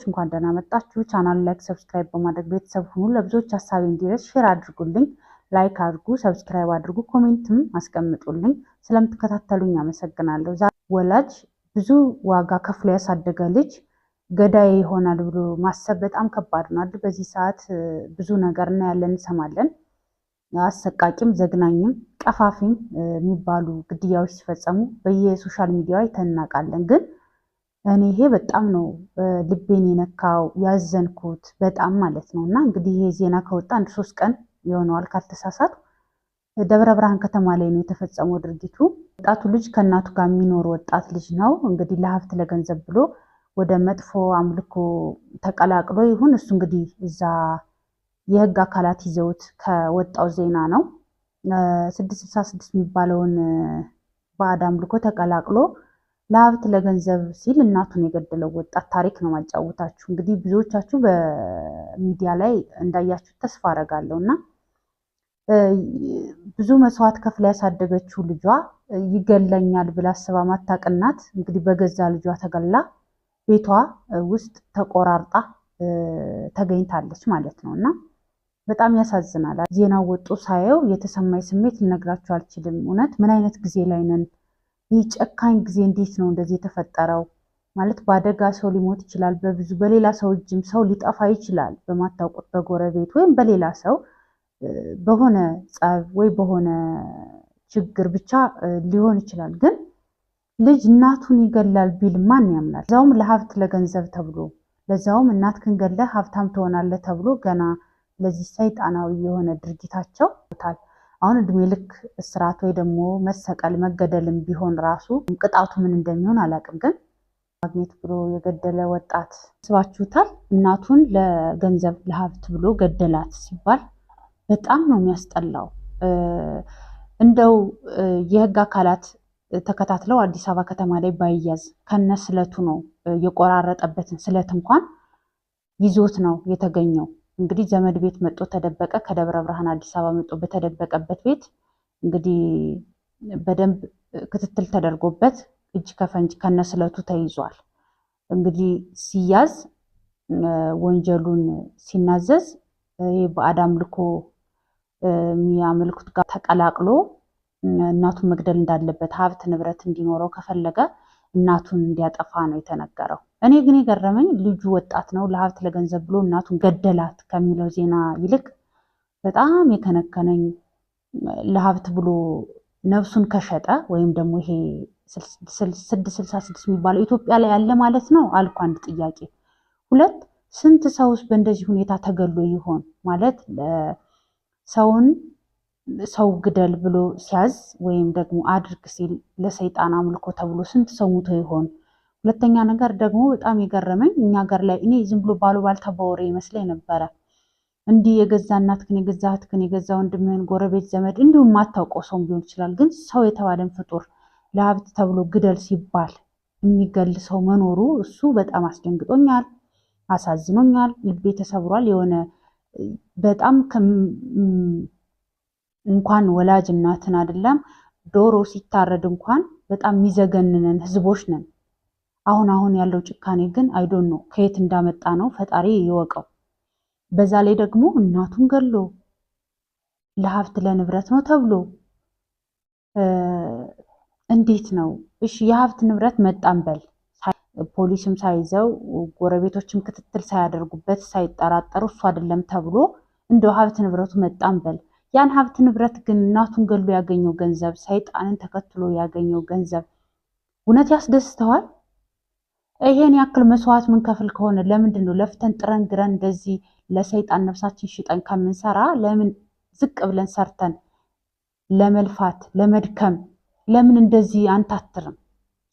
እንኳን ደህና መጣችሁ። ቻናል like፣ subscribe በማድረግ ቤተሰብ ሁኑ። ለብዙዎች ሀሳቤ እንዲደርስ share አድርጉልኝ፣ like አድርጉ፣ subscribe አድርጉ፣ comment ም አስቀምጡልኝ። ስለምትከታተሉኝ አመሰግናለሁ። ወላጅ ብዙ ዋጋ ከፍሎ ያሳደገ ልጅ ገዳይ ይሆናል ብሎ ማሰብ በጣም ከባድ ነው አይደል? በዚህ ሰዓት ብዙ ነገር እናያለን፣ እንሰማለን። አሰቃቂም ዘግናኝም ቀፋፊም የሚባሉ ግድያዎች ሲፈጸሙ በየ social media አይተን እናውቃለን። ግን እኔ ይሄ በጣም ነው ልቤን የነካው ያዘንኩት በጣም ማለት ነው። እና እንግዲህ ይሄ ዜና ከወጣ አንድ 3 ቀን ይሆነዋል ካልተሳሳትኩ። ደብረ ብርሃን ከተማ ላይ ነው የተፈጸመው ድርጊቱ። ወጣቱ ልጅ ከእናቱ ጋር የሚኖር ወጣት ልጅ ነው። እንግዲህ ለሀብት ለገንዘብ ብሎ ወደ መጥፎ አምልኮ ተቀላቅሎ ይሁን እሱ እንግዲህ እዛ የህግ አካላት ይዘውት ከወጣው ዜና ነው። 666 የሚባለውን ባዕድ አምልኮ ተቀላቅሎ ለሀብት ለገንዘብ ሲል እናቱን የገደለው ወጣት ታሪክ ነው ማጫወታችሁ። እንግዲህ ብዙዎቻችሁ በሚዲያ ላይ እንዳያችሁት ተስፋ አደርጋለሁ እና ብዙ መስዋዕት ከፍላ ያሳደገችው ልጇ ይገለኛል ብላ አስባ ማታውቅ እናት እንግዲህ በገዛ ልጇ ተገላ ቤቷ ውስጥ ተቆራርጣ ተገኝታለች ማለት ነው እና በጣም ያሳዝናል። ዜናው ወጡ ሳየው የተሰማኝ ስሜት ልነግራችሁ አልችልም። እውነት ምን አይነት ጊዜ ላይ ነን? ይህ ጨካኝ ጊዜ እንዴት ነው እንደዚህ የተፈጠረው? ማለት በአደጋ ሰው ሊሞት ይችላል። በብዙ በሌላ ሰው እጅም ሰው ሊጠፋ ይችላል። በማታውቁት በጎረቤት ወይም በሌላ ሰው በሆነ ጸብ ወይ በሆነ ችግር ብቻ ሊሆን ይችላል። ግን ልጅ እናቱን ይገላል ቢል ማን ያምናል? ለዛውም ለሀብት ለገንዘብ ተብሎ ለዛውም እናትህን ገለህ ሀብታም ትሆናለህ ተብሎ ገና ለዚህ ሰይጣናዊ የሆነ ድርጊታቸው ታል አሁን እድሜ ልክ እስራት ወይ ደግሞ መሰቀል መገደልም ቢሆን ራሱ ቅጣቱ ምን እንደሚሆን አላውቅም። ግን ማግኘት ብሎ የገደለ ወጣት ስባችሁታል። እናቱን ለገንዘብ ለሀብት ብሎ ገደላት ሲባል በጣም ነው የሚያስጠላው። እንደው የህግ አካላት ተከታትለው አዲስ አበባ ከተማ ላይ ባይያዝ ከነ ስለቱ ነው የቆራረጠበትን ስለት እንኳን ይዞት ነው የተገኘው። እንግዲህ ዘመድ ቤት መጦ ተደበቀ። ከደብረ ብርሃን አዲስ አበባ መጦ በተደበቀበት ቤት እንግዲህ በደንብ ክትትል ተደርጎበት እጅ ከፈንጅ ከነ ስለቱ ተይዟል። እንግዲህ ሲያዝ ወንጀሉን ሲናዘዝ ይህ ባዕድ አምልኮ የሚያመልኩት ጋር ተቀላቅሎ እናቱን መግደል እንዳለበት ሀብት ንብረት እንዲኖረው ከፈለገ እናቱን እንዲያጠፋ ነው የተነገረው። እኔ ግን የገረመኝ ልጁ ወጣት ነው፣ ለሀብት ለገንዘብ ብሎ እናቱን ገደላት ከሚለው ዜና ይልቅ በጣም የከነከነኝ ለሀብት ብሎ ነፍሱን ከሸጠ ወይም ደግሞ ይሄ 666 የሚባለው ኢትዮጵያ ላይ ያለ ማለት ነው አልኩ። አንድ ጥያቄ። ሁለት ስንት ሰውስ በእንደዚህ ሁኔታ ተገሎ ይሆን ማለት ሰውን ሰው ግደል ብሎ ሲያዝ ወይም ደግሞ አድርግ ሲል ለሰይጣን አምልኮ ተብሎ ስንት ሰው ሙቶ ይሆን? ሁለተኛ ነገር ደግሞ በጣም የገረመኝ እኛ ሀገር ላይ እኔ ዝም ብሎ ባሉባልታ በወሬ ይመስለኝ ነበረ። እንዲህ የገዛ እናትህን የገዛ እህትህን የገዛ ወንድምህን ጎረቤት ዘመድ እንዲሁም የማታውቀው ሰውም ሊሆን ይችላል። ግን ሰው የተባለን ፍጡር ለሀብት ተብሎ ግደል ሲባል የሚገል ሰው መኖሩ እሱ በጣም አስደንግጦኛል፣ አሳዝኖኛል፣ ልቤ ተሰብሯል። የሆነ በጣም እንኳን ወላጅ እናትን አይደለም ዶሮ ሲታረድ እንኳን በጣም የሚዘገንነን ህዝቦች ነን። አሁን አሁን ያለው ጭካኔ ግን I don't know ከየት እንዳመጣ ነው ፈጣሪ ይወቀው። በዛ ላይ ደግሞ እናቱን ገሎ ለሀብት ለንብረት ነው ተብሎ እንዴት ነው? እሺ የሀብት ንብረት መጣን በል ፖሊስም ሳይዘው ጎረቤቶችም ክትትል ሳያደርጉበት ሳይጠራጠሩ እሱ አይደለም ተብሎ እንደው ሀብት ንብረቱ መጣን በል ያን ሀብት ንብረት ግን እናቱን ገሎ ያገኘው ገንዘብ ሰይጣንን ተከትሎ ያገኘው ገንዘብ እውነት ያስደስተዋል? ይሄን ያክል መስዋዕት ምንከፍል ከሆነ ለምንድን ነው ለፍተን ጥረን ግረን እንደዚህ ለሰይጣን ነፍሳችን ሽጠን ከምንሰራ ለምን ዝቅ ብለን ሰርተን ለመልፋት ለመድከም ለምን እንደዚህ አንታትርም?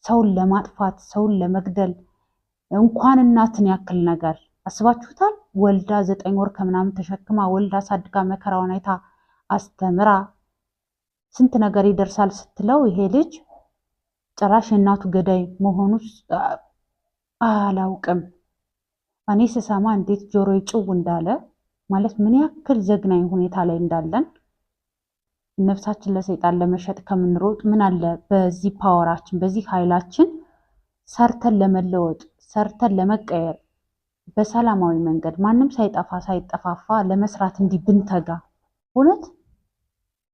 ሰውን ለማጥፋት ሰውን ለመግደል እንኳን እናትን ያክል ነገር አስባችሁታል? ወልዳ 9 ወር ከምናምን ተሸክማ ወልዳ አሳድጋ መከራዋን አይታ አስተምራ ስንት ነገር ይደርሳል ስትለው ይሄ ልጅ ጭራሽ የእናቱ ገዳይ መሆኑ አላውቅም። እኔ ስሰማ እንዴት ጆሮዬ ጭው እንዳለ ማለት ምን ያክል ዘግናኝ ሁኔታ ላይ እንዳለን ነፍሳችን ለሰይጣን ለመሸጥ ከምንሮጥ ምን አለ በዚህ power ኣችን በዚህ ኃይላችን ሰርተን ለመለወጥ ሰርተን ለመቀየር በሰላማዊ መንገድ ማንም ሳይጠፋ ሳይጠፋፋ ለመስራት እንዲህ ብንተጋ፣ እውነት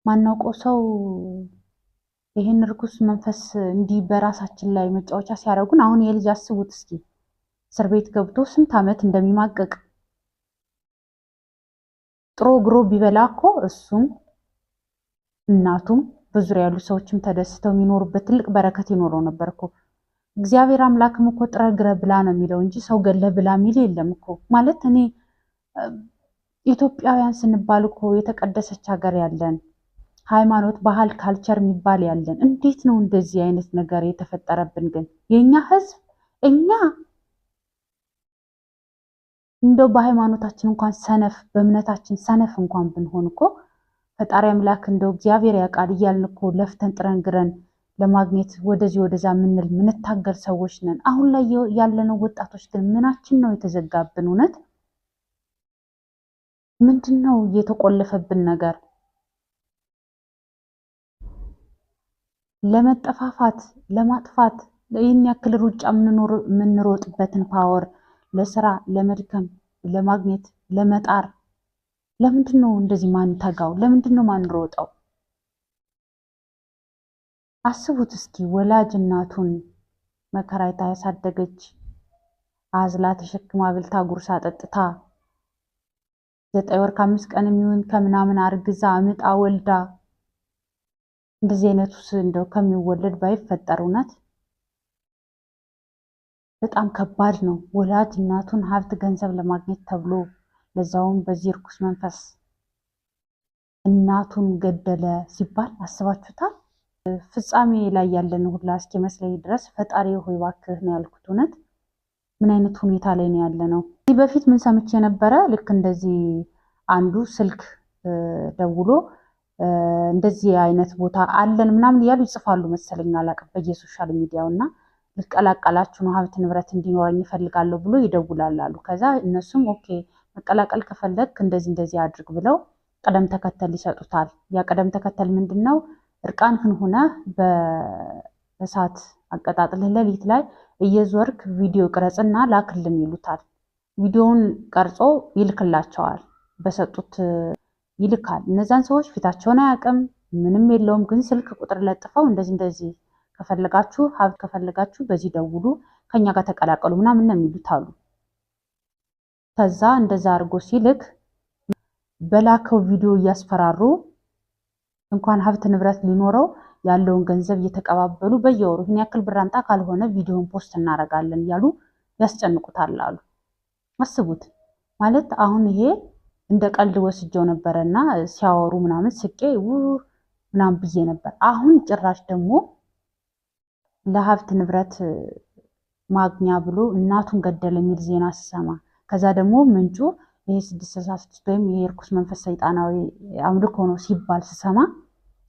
ማናውቀው ሰው ይህን ርኩስ መንፈስ እንዲህ በራሳችን ላይ መጫወቻ ሲያደርጉን፣ አሁን የልጅ አስቡት እስኪ እስር ቤት ገብቶ ስንት ዓመት እንደሚማቅቅ። ጥሮ ግሮ ቢበላ እኮ እሱም እናቱም በዙሪያ ያሉ ሰዎችም ተደስተው የሚኖሩበት ትልቅ በረከት ይኖረው ነበር እኮ። እግዚአብሔር አምላክም እኮ ጥረህ ግረህ ብላ ነው የሚለው እንጂ ሰው ገለህ ብላ የሚል የለም እኮ። ማለት እኔ ኢትዮጵያውያን ስንባል እኮ የተቀደሰች ሀገር ያለን፣ ሃይማኖት፣ ባህል፣ culture የሚባል ያለን፣ እንዴት ነው እንደዚህ አይነት ነገር የተፈጠረብን? ግን የእኛ ህዝብ እኛ እንደው በሃይማኖታችን እንኳን ሰነፍ፣ በእምነታችን ሰነፍ እንኳን ብንሆን እኮ ፈጣሪ አምላክ እንደው እግዚአብሔር ያውቃል እያልን እኮ ለፍተን ጥረን ግረን ለማግኘት ወደዚህ ወደዛ ምንል ምንታገል ሰዎች ነን። አሁን ላይ ያለነው ወጣቶች ግን ምናችን ነው የተዘጋብን? እውነት ምንድን ነው የተቆለፈብን ነገር? ለመጠፋፋት፣ ለማጥፋት ይህን ያክል ሩጫ የምንሮጥበትን power ለስራ፣ ለመድከም፣ ለማግኘት፣ ለመጣር ለምንድን ነው እንደዚህ ማንተጋው? ለምንድን ነው ማንሮጠው? አስቡት እስኪ ወላጅ እናቱን መከራይታ ያሳደገች፣ አዝላ ተሸክማ፣ አብልታ፣ ጉርሳ ጠጥታ፣ 9 ወር ከ5 ቀን የሚሆን ከምናምን አርግዛ፣ አምጣ፣ ወልዳ፣ እንደዚህ አይነቱስ እንደው ከሚወለድ ባይፈጠር። እውነት በጣም ከባድ ነው። ወላጅ እናቱን ሀብት ገንዘብ ለማግኘት ተብሎ ለዛውም በዚህ እርኩስ መንፈስ እናቱን ገደለ ሲባል አስባችሁታል? ፍጻሜ ላይ ያለን ሁላ እስኪመስለኝ ድረስ ፈጣሪ ሆይ እባክህ ነው ያልኩት። እውነት ምን አይነት ሁኔታ ላይ ነው ያለ ነው? ከዚህ በፊት ምን ሰምቼ ነበረ? ልክ እንደዚህ አንዱ ስልክ ደውሎ እንደዚህ አይነት ቦታ አለን ምናምን እያሉ ይጽፋሉ መሰለኝ፣ አላቅም፣ በየ social media ው እና ልቀላቀላችሁ ነው፣ ሀብት ንብረት እንዲኖረኝ ይፈልጋለሁ ብሎ ይደውላል አሉ። ከዛ እነሱም okay መቀላቀል ከፈለግክ እንደዚህ እንደዚህ አድርግ ብለው ቅደም ተከተል ይሰጡታል። ያ ቅደም ተከተል ምንድን ነው? እርቃንህን ሆነህ በእሳት አቀጣጥልህ ሌሊት ላይ እየዞርክ ቪዲዮ ቅረጽና ላክልን ይሉታል። ቪዲዮውን ቀርጾ ይልክላቸዋል። በሰጡት ይልካል። እነዛን ሰዎች ፊታቸውን አያውቅም፣ ምንም የለውም። ግን ስልክ ቁጥር ለጥፈው እንደዚህ እንደዚህ ከፈለጋችሁ፣ ሀብት ከፈለጋችሁ በዚህ ደውሉ፣ ከኛ ጋር ተቀላቀሉ ምናምን ነው የሚሉት አሉ። ከዛ እንደዛ አድርጎ ሲልክ በላከው ቪዲዮ እያስፈራሩ እንኳን ሀብት ንብረት ሊኖረው ያለውን ገንዘብ እየተቀባበሉ በየወሩ ይህን ያክል ብር አምጣ ካልሆነ ቪዲዮን post እናደርጋለን እያሉ ያስጨንቁታል አሉ። አስቡት። ማለት አሁን ይሄ እንደ ቀልድ ወስጀው ነበረ እና ሲያወሩ ምናምን ስቄ ምናምን ብዬ ነበር። አሁን ጭራሽ ደግሞ ለሀብት ንብረት ማግኛ ብሎ እናቱን ገደለ የሚል ዜና ስሰማ፣ ከዛ ደግሞ ምንጩ ይሄ 666 ወይም ይሄ እርኩስ መንፈስ ሰይጣናዊ አምልኮ ነው ሲባል ስሰማ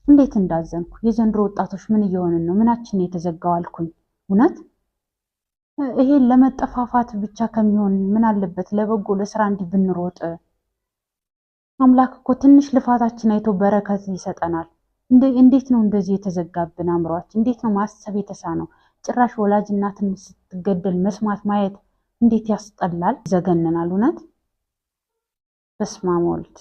እንዴት እንዳዘንኩ። የዘንድሮ ወጣቶች ምን እየሆንን ነው? ምናችን የተዘጋው አልኩኝ። እውነት ይሄን ለመጠፋፋት ብቻ ከሚሆን ምን አለበት ለበጎ ለስራ እንዲህ ብንሮጥ። አምላክ እኮ ትንሽ ልፋታችን አይቶ በረከት ይሰጠናል። እንዴት ነው እንደዚህ የተዘጋብን አእምሯችን? እንዴት ነው ማሰብ የተሳነው? ጭራሽ ወላጅ እናትን ስትገደል መስማት ማየት እንዴት ያስጠላል፣ ይዘገንናል። እውነት በስመ አብ ወልድ።